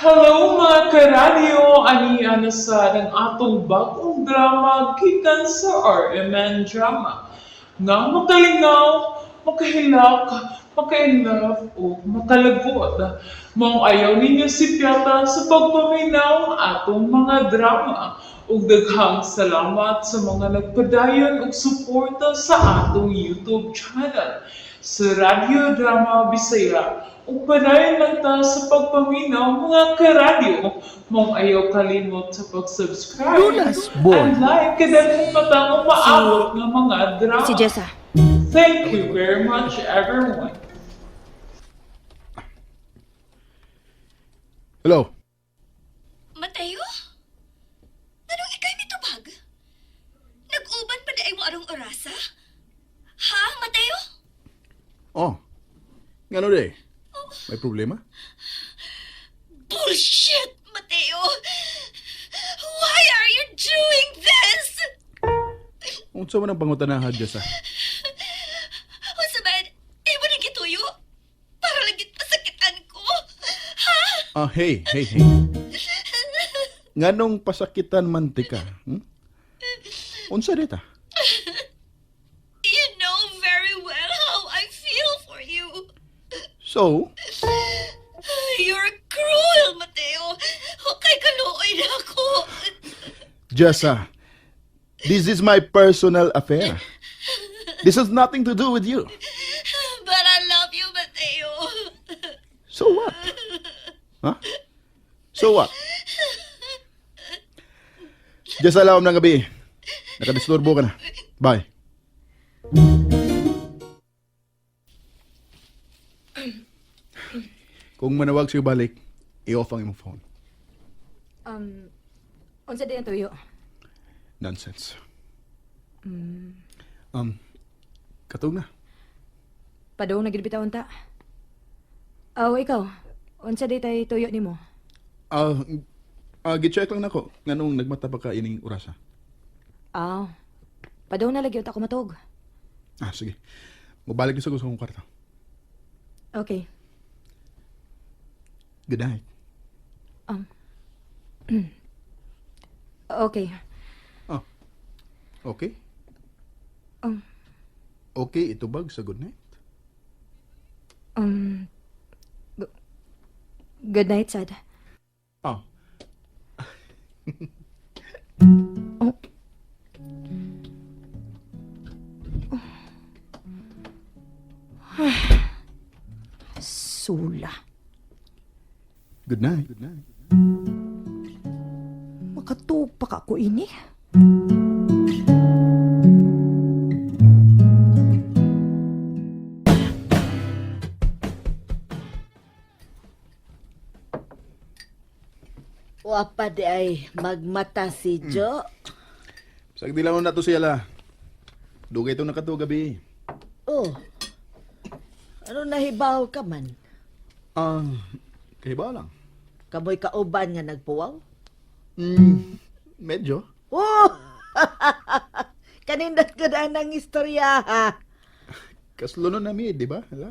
Hello, mga karadyo! Ani na sad ang atong bagong drama gikan sa RMN Drama nga makalingaw, makahilak, maka-inlove o makalagot. Maong ayaw ninyo sipyata sa pagpaminaw atong mga drama. Ug daghang salamat sa mga nagpadayon og suporta sa atong YouTube channel sa Radyo Drama Bisaya. Ug padayon lang ta sa pagpaminaw, mga karadyo. Maong ayaw kalimot sa pag-subscribe Lunas boy. And like kada patang umaabot nga mga drama. Si Jessa. Thank you very much, everyone. Hello. Mateo? Anong ikay mitubag? Nag-uban pa di ay mo arong orasa? Ha, Mateo? Oh. Ngano de? May problema? Bullshit, Mateo! Why are you doing this? Unsa man ang pangutanahan, Jessa? Unsa ba? Imo nang gituyo? Para lang pasakitan ko? Ha? Ah, hey, hey, hey. Nganong pasakitan man ti ka? Unsa dita? You know very well how I feel for you. So, You're cruel, Mateo. Kay kaluoy na ako. Jessa, this is my personal affair. This has nothing to do with you. But I love you, Mateo. So what? Huh? So what? Jessa, lawom ng gabi. Nakadisturbo ka na. Bye. Kung manawag siya balik, i-off ang imong phone. Unsa din ang tuyo? Nonsense. Katong na. Padung na gid bitaw unta. Aw, ikaw. Unsa di tay tuyo nimo? Ah, gi-check lang nako nganong nagmata pa ka ining orasa. Aw. Padung na lagi unta ko matug. Ah, sige. Mobalik sa ko sa akong kwarto. Okay. Good night. Okay. Oh. Okay? Okay, itubag sa good night. Good night, sad. Oh. Oh. Sula. Good night. Good night. Makatuog pa ka ako ini. Wa pa di ay magmata si Jo. Sagdi lang na to siya la. Dugay itong nakatuo gabi. Oh. Ano nahibaw ka man? Ah, kahibaw lang. Kamoy kauban nga nagpuwaw? Medyo. Oh! Kanindot ko na ang istorya ha. Kaslunon na mi, di ba? Hala?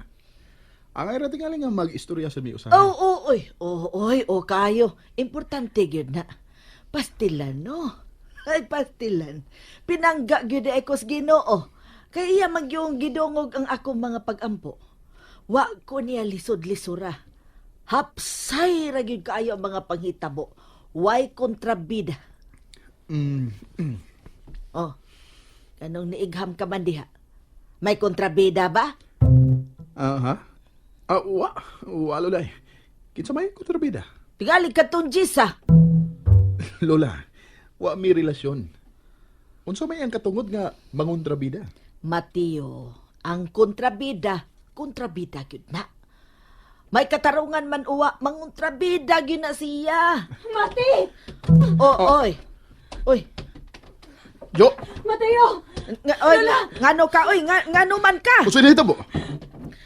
Ang ay tingali nga mag-istorya sa mi usahay. Oh, oh, oy. Oh, oy, oh, kayo. Importante gyud na. Pastilan, no? Ay, pastilan. Pinangga gyud ay kos Ginoo. Kay iya magyong gidungog ang akong mga pagampo. Wa ko niya lisod-lisura. Hapsay ra gyud kaayo ang mga panghitabo. Way kontrabida. Oh. Kanong niigham ka man diha? May kontrabida ba? Ah, ha? Ah, wa. Wa, Lola. Kinsa may kontrabida? Tingali ka tong Jisa. Lola, wa mi relasyon. Unsa may ang katungod nga mangontrabida? Mateo, ang kontrabida, kontrabida gyud na. May katarungan man uwa, mangontrabida gyud na siya. Mati! O, oy. Oy, Jo, Mateo! nga, oy, ngano ka, oy, nga, ngano man ka? usa ni hitabo?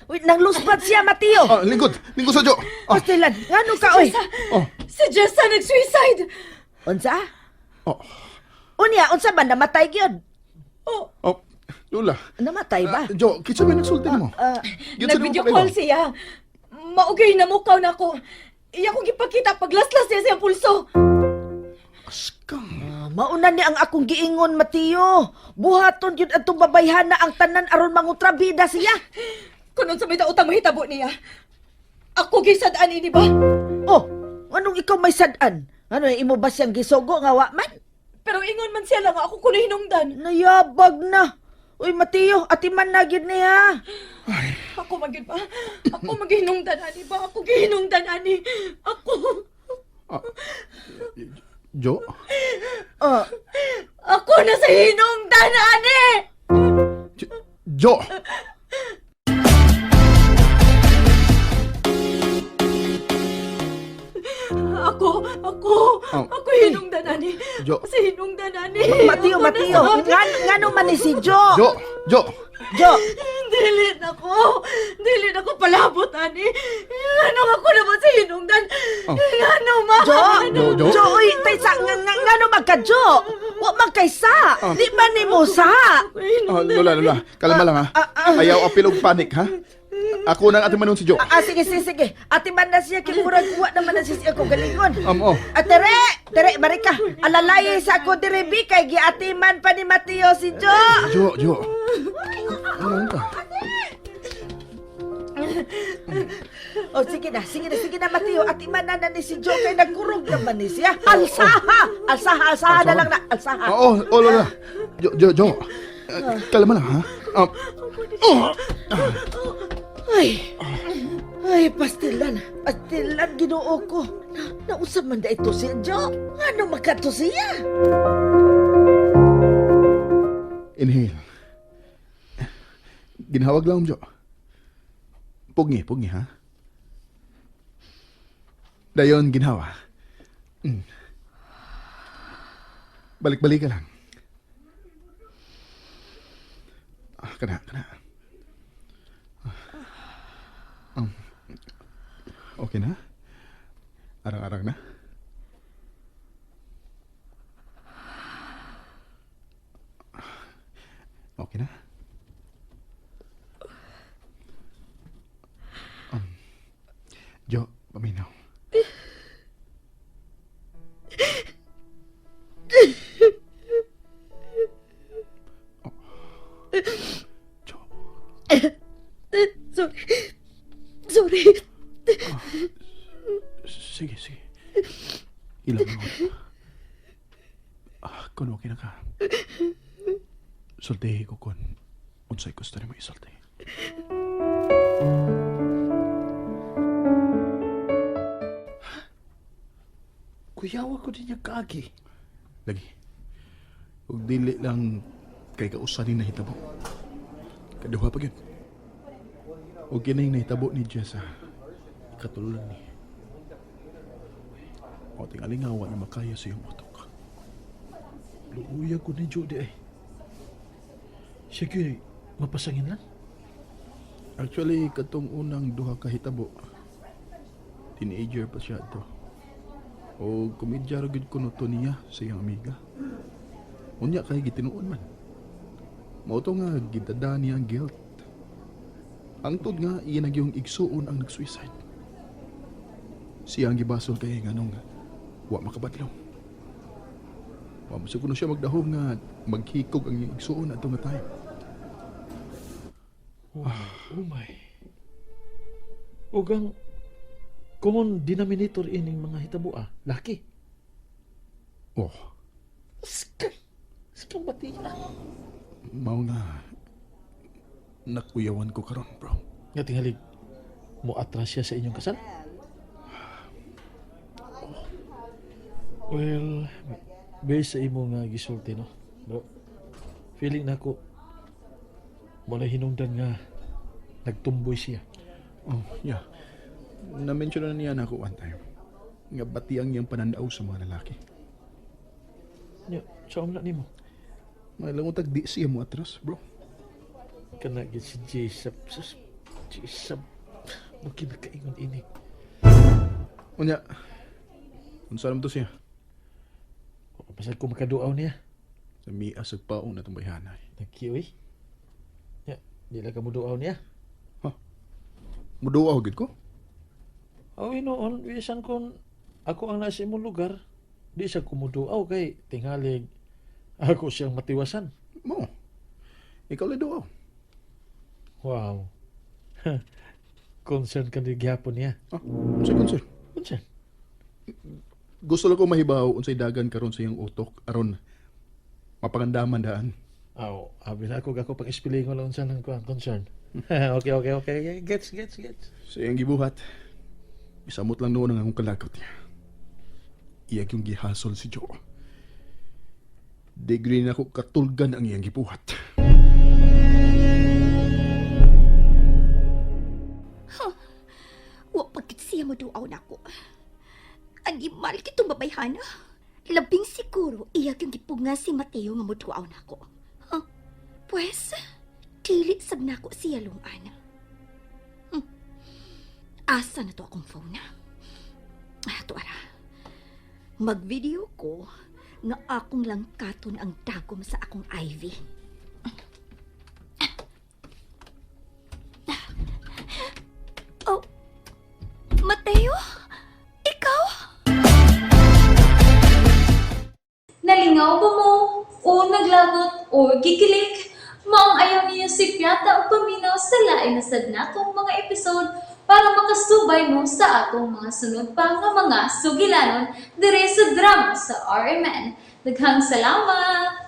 Uy, nang lusbat siya, Mateo. Ah, lingkod, lingkod sa Jo. Ah, Pastilan, ngano ka, oy? oh, Si Jessa nag-suicide! Unsa? oh, Unya, unsa ba namatay gyud? Oh, oh, Lola. Namatay ba? Ah, Jo, kinsa may nagsulti nimo? Ah, Kinsa nimo nag-video pakailan? call siya. Maugay na mukaw na ako. Iya kong gipakita paglaslas niya sa pulso. Askang. Ah, mauna ni ang akong giingon, Mateo. Buhaton yun atong babayhana ang tanan aron mangutrabida siya. Kung unsa may daotang mahitabo niya. Ako gisad-an ini ba? Oh, anong ikaw may sad-an? Ano, imo ba siyang gisugo nga wa man? Pero ingon man siya lang ako kuno hinungdan. Nayabag na. Uy, Mateo, atiman na gyud niya. Ako man gyud ba? Ako maghinungdan ani ba? Ako gihinungdan ani. Ako. Jo? Oh, Ako na sa hinungdan ani. Jo! Ako, ako, Oh. ako hinungdan ani. Jo. Sa hinungdan ani. Mateo, Ako na Mateo. Ngano man ni si Jo? Jo! Jo! Jo. Dili na ko. Dili na ko palabot ani. Ngano ako naman sa hinungdan? Oh. Ngano man? Jo. Jo, Jo. Jo, uy, taysa nga ngano man ka Jo? Wa man kay sa. Di man nimo sa. Ah, Lola, Lola. Kalma lang ha. Ayaw apil og panic ha. Ako nang atimanon si Jo. Ah, sige, sige, sige. Atiman na siya kay murag wa naman na siya ako galingon. Oh. Ah, tere, tere, barika. Alalay sa ako dire bi kay giatiman pa ni Mateo si Jo. Jo, Jo. Ano ka? Oh, sige na, sige na, sige na, Mateo. Atiman na na ni si Jo kay nagkurog naman ni siya. Alsaha! Alsaha, alsaha na lang na. Alsaha. Oo, oh, Lola. Jo, Jo, Jo. Kalma lang ha. Oh. Ay, ay, pastilan. Pastilan, ginoo ko. Nausap man da ito si Jo. Ngano makato siya? Inhale. Ginhawag lang, Jo. Pugni, pugni, ha? Dayon, ginhawa. Balik-balik ka lang. Ah, kana, kana. Ah. Okay na? Arang-arang na? Okay na? Jo, paminaw. Oh. Jo, Sorry. Sorry. sige, sige. Ilang mo. Ah, kung okay na ka. Sultihi ko kung unsay gusto nimo isulti. Kuyawa ko din niya kaagi. Lagi. Ug dili lang kay kausa ni nahitabo. Kaduha pa gyud. Ug kining nahitabo ni Jessa. Ikatulo ni. O tingali nga wa na makaya sa iyong utok. Luuya ko ni Jody ay. Siya kyo'y mapasangin lang. Actually, katong unang duha ka hitabo. Teenager pa siya to. O komedya ra gyud kuno to niya sa iyang amiga. Unya kay gitinuon man. Mao to nga gidada niya ang guilt. Angtod nga iya na gyung igsuon ang nag-suicide. Siya ang gibasol kay nganong wa makabadlong. Wa mo kuno siya magdahom nga maghikog ang iyang igsuon adto nga time. Oh my. Ugang common denominator ining mga hitabo ah, laki. Oh, Skang. Skang batiya. Mao nga nakuyawan ko karon, bro. Nga tingalig, mo atras siya sa inyong kasal? Well, based sa imo nga gisulti, no? Bro, feeling nako wala hinungdan nga nagtumboy siya. Oh, yeah. Na-mention na niya na ako one time. Nga bati ang iyang pananaw sa mga lalaki. Nya, sa na nimo. Mga langutag di siya mo atras, bro. Kana gid si Jesap. Sus, Jesap. Mo kinakaingon ini. Unya, unsa naman to siya? Pasag ko makaduaw niya. Sa mias ug paong na itong bayhanay. Nagkiuy. Nya, di lang ka mo duaw niya. Muduaw gid ko? Aw noon, bisan kon ako ang nasa imong lugar, di siya kumuduaw kay tingalig ako siyang matiwasan. Mo. Ikaw lang duaw. Wow. Concern ka ni gyapon niya. Ah, unsay concern? Concern. Gusto lang ko mahibaw unsay dagan karon sa iyang utok aron mapangandaman daan. Aw, abi na ako ako pang ispilingon lang unsa nang kuan concern. Okay. Gets, gets, gets. Sa iyang gibuhat, isamot lang noon ang akong kalagot niya. Iyang yung gihasol si Joe. Degree na ako katulgan ang iyang gibuhat. Wa pagkit siya maduaw nako. Animal kitong babayhana. Labing siguro iya yung gipunga si Mateo nga moduaw nako. Huh? Pwes, dili sab nako siya lungan. Asa na to akong phone? Ah, to ara. Mag-video ko nga akong langkaton ang dagom sa akong Ivy. Oh, Mateo? Ikaw? Nalingaw ba mo? O naglagot o gikilig? Maong ayaw niyo si Piata o paminaw sa lain na sad natong mga episode para makasubay mo sa atong mga sunod pa nga mga sugilanon dire sa drama sa RMN. Daghang salamat!